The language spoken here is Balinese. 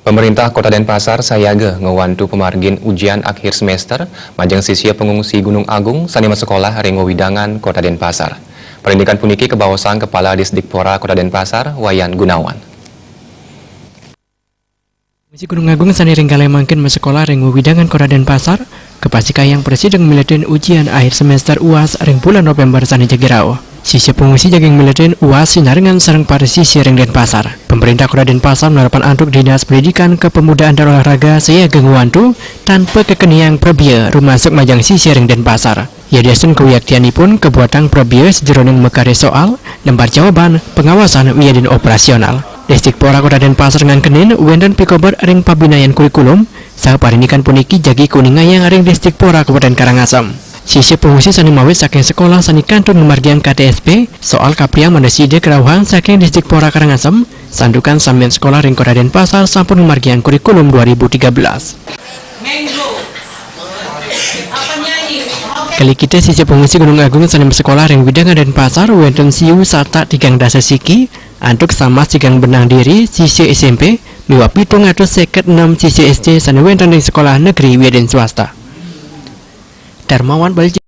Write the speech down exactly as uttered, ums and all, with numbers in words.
Pemerintah Kota Denpasar sayaga ngwantu pamargin ujian akhir semester majeng sisia pengungsi Gunung Agung sane masekolah ring wewidangan Kota Denpasar. Parindikan puniki kabaosang Kepala Disdikpora Kota Denpasar, Wayan Gunawan. Pengungsi Gunung Agung sane ring kala mangkin masekolah ring wewidangan Kota Denpasar, kapasikayang prasida miletin ujian akhir semester uas ring bulan November sane jagi rauh. Sisia pengungsi jagi miletin uas sinarengan sareng para sisia ring Denpasar. Pemerintah Kota Denpasar manerepan antuk Dinas Pendidikan, Kepemudaan dan Olahraga sayaga ngwantu tanpa kakeniang prabea rumasuk majeng sisia ring Denpasar. Yadiastun kawiaktianipun kabuatang prabea sajeroning makarya soal, lembar jawaban, pengawasan wiadin operasional. Disdikpora Kota Denpasar ngangkenin wenten pikobet ring pabinayan kurikulum, saha parindikan puniki jagi kuningayang ring Disdikpora Kabupaten Karangasem. Sisia pengungsi sane mawit saking sekolah sane kantun ngamargiang K T S P, soal kapriang mangda sida karauhang saking Disdikpora Karangasem, santukan samian sekolah ring Kota Denpasar sampun ngamargiang kurikulum dua ribu tiga belas. Kalikita sisia pengungsi Gunung Agung sane masekolah ring wewidangan Denpasar wenten siu satak tigang dasa siki, antuk samas tigang benang diri sisia S M P, miwah pitung atus seket enem sisia S D sane wenten ring sekolah negeri wiadin swasta. Darmawan Balji.